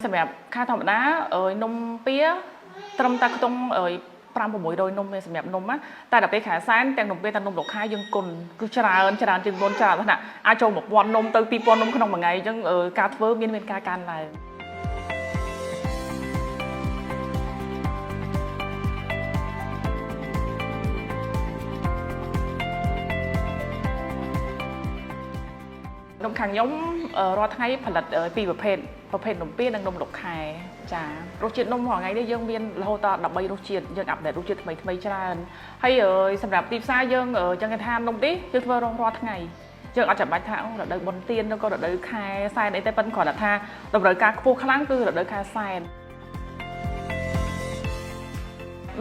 សម្រាប់ខែធម្មតាអើយនំពៀត្រឹមតែខ្ទង់អើយ5 600នំទេសម្រាប់នំណាតែដល់ពេលខែសែនទាំងនំពៀទាំងនំលោកខែយើងគុណគឺច្រើនច្រើនជាងមុនច្រើនណាស់អាចចូល1000នំទៅ2000នំក្នុងមួយថ្ងៃអញ្ចឹងការធ្វើមានការកើនឡើង នំខាងខ្ញុំរាល់ថ្ងៃផលិតពីរប្រភេទប្រភេទនំពៀនិងនំលោកខែចារសជាតិនំរាល់ថ្ងៃនេះយើងមានរហូតដល់13រសជាតិយើង update រសជាតិថ្មីថ្មីច្រើនហើយសម្រាប់ទីផ្សារយើងចឹងគេថានំនេះយើងធ្វើរាល់ថ្ងៃយើងអត់ចាំបាច់ថារដូវបុណ្យទានឬក៏រដូវខែសែនអីទេប៉ុន្តែគ្រាន់តែថាតម្រូវការខ្ពស់ខ្លាំងគឺរដូវខែសែន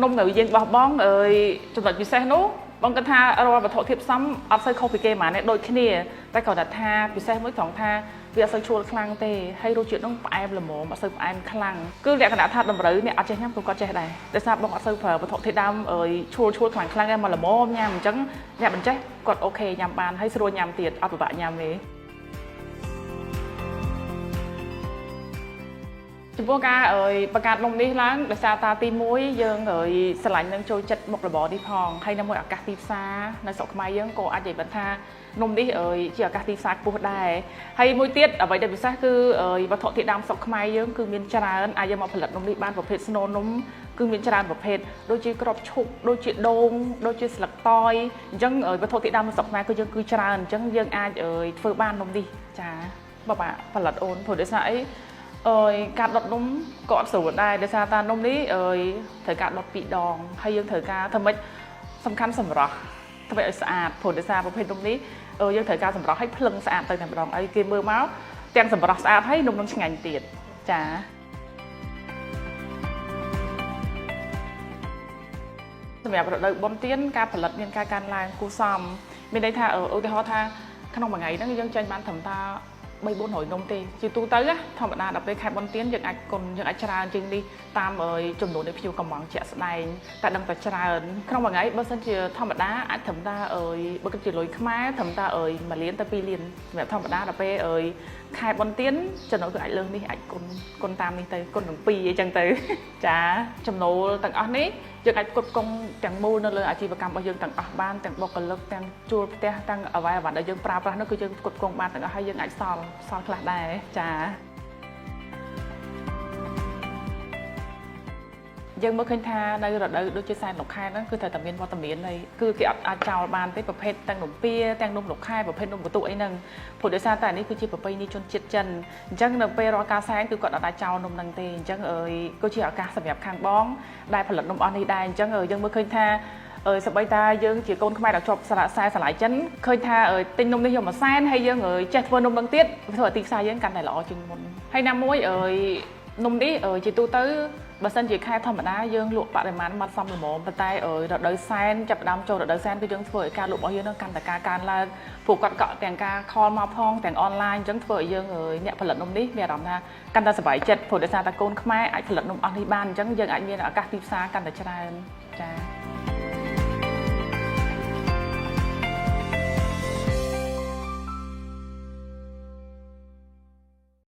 នំដែលយើងបោះបង់អើយចំណុចពិសេសនោះបងគិតថារាល់វត្ថុធាតុផ្សំអត់សូវខុសពីគេហ្មងទេដូចគ្នាតែគ្រាន់តែថាពិសេសមួយត្រង់ថាវាអត់សូវឈួលខ្លាំងទេហើយរសជាតិនោះផ្អែមល្មមអត់សូវផ្អែមខ្លាំងគឺលក្ខណៈថាតម្រូវអ្នកអត់ចេះញ៉ាំក៏គាត់ចេះដែរដោយសារបងអត់សូវប្រើវត្ថុធាតុដើមអើយឈួលឈួលខ្លាំងខ្លាំងទេមកល្មមញ៉ាំអញ្ចឹងអ្នកមិនចេះគាត់ OK ញ៉ាំបានហើយស្រួលញ៉ាំទៀតអត់ពិបាកញ៉ាំទេចំពោះការអើយបង្កើតនំនេះឡើងដោយសារតាទី1យើងអើយស្រឡាញ់នឹងចូលចិត្តមុខរបរនេះផងហើយនៅមួយឱកាសទីផ្សារនៅស្រុកខ្មែរយើងក៏អាចនិយាយបានថានំនេះអើយជាឱកាសទីផ្សារខ្ពស់ដែរហើយមួយទៀតអ្វីដែលពិសេសគឺអើយវត្ថុធាតុដើមស្រុកខ្មែរយើងគឺមានច្រើនអាចយកមកផលិតនំនេះបានប្រភេទស្នូលនំគឺមានច្រើនប្រភេទដូចជាក្របឈូកដូចជាដូងដូចជាស្លឹកតយអញ្ចឹងវត្ថុធាតុដើមនៅស្រុកខ្មែរគឺយើងគឺច្រើនអញ្ចឹងយើងអាចអើយធ្វើបាននំនេះចាបបាផលិតអូនព្រោះដោយសារអីអើយការដុតនំក៏អត់ស្រួលដែរដោយសារតានំនេះអើយត្រូវការដុតពីរដងហើយយើងត្រូវការធ្វើម៉េចសំខាន់សម្រស់ធ្វើឲ្យស្អាតព្រោះដោយសារប្រភេទនំនេះយើងត្រូវការសម្រស់ឲ្យភ្លឹងស្អាតទៅតែម្ដងឲ្យគេមើលមកទាំងសម្រស់ស្អាតហើយនំនឹងឆ្ងាញ់ទៀតចាសម្រាប់រដូវបុណ្យទានការផលិតមានការកើនឡើងគួរសមមានន័យថាឧទាហរណ៍ថាក្នុងមួយថ្ងៃហ្នឹងយើងចេញបានត្រឹមតា3 400នំទេជាទូទៅធម្មតាដល់ពេលខែបុណ្យទានយើងអាចគុណយើងអាចច្រើនជាងនេះតាមចំនួននៃភ្ញៀវកំងជាក់ស្ដែងតែដឹងតែច្រើនក្នុងមួយថ្ងៃបើសិនជាធម្មតាអាចត្រឹមតាអើយបើគិតជាលុយខ្មែរត្រឹមតាអើយ1លានទៅ2លានសម្រាប់ធម្មតាដល់ពេលអើយខែបុណ្យទានចំណូលគឺអាចលើសនេះអាចគុណគុណតាមនេះទៅគុណនឹង2អីចឹងទៅចាចំណូលទាំងអស់នេះយើងអាចផ្គត់ផ្គង់ទាំងមូលនៅលើអាជីវកម្មរបស់យើងទាំងអស់បានទាំងបុគ្គលិកទាំងជួលផ្ទះទាំងអ្វីអ្វីដែលយើងប្រើប្រាស់នោះគឺយើងផ្គត់ផ្គង់បានទាំងអស់ហើយយើងអាចសល់សល់ខ្លះដែរចាយើងមើលឃើញថានៅរដូវដូចជាសែនលោកខែហ្នឹងគឺត្រូវតែមានវត្តមានហើយគឺគេអត់អាចចោលបានទេប្រភេទទាំងនំពៀទាំងនំលោកខែប្រភេទនំកន្ទុកអីហ្នឹងព្រោះដោយសារតែនេះគឺជាប្រពៃណីជនជាតិចិនអញ្ចឹងនៅពេលរាល់ការសែនគឺគាត់អត់អាចចោលនំហ្នឹងទេអញ្ចឹងអើយក៏ជាឱកាសសម្រាប់ខាងបងដែលផលិតនំអស់នេះដែរអញ្ចឹងយើងមើលឃើញថាអើយសម្បីតាយើងជាកូនខ្មែរដែលជាប់សារៈខ្សែស្រឡាយចិនឃើញថាទិញនំនេះយកមកសែនហើយយើងចេះធ្វើនំនឹងទៀតធ្វើឲ្យទីផ្សារយើងកាន់តែល្អជាងមុនហើយណាមួយអើយនំនេះជាទូទៅបើសិនជាខែធម្មតាយើងលក់បរិមាណម៉ត់សមល្មមប៉ុន្តែរដូវសែនចាប់ផ្ដើមចូលរដូវសែនគឺយើងធ្វើឲ្យការលក់របស់យើងនឹងកាន់តែការកើនឡើងព្រោះគាត់កក់ទាំងការ call មកផងទាំងអនឡាញអញ្ចឹងធ្វើឲ្យយើងអ្នកផលិតនំនេះមានអារម្មណ៍ថាកាន់តែសប្បាយចិត្តព្រោះដោយសារតែកូនខ្មែរអាចផលិតនំអស់នេះបានអញ្ចឹងយើងអាចមានឱកាសទីផ្សារកាន់តែច្រើនចា៎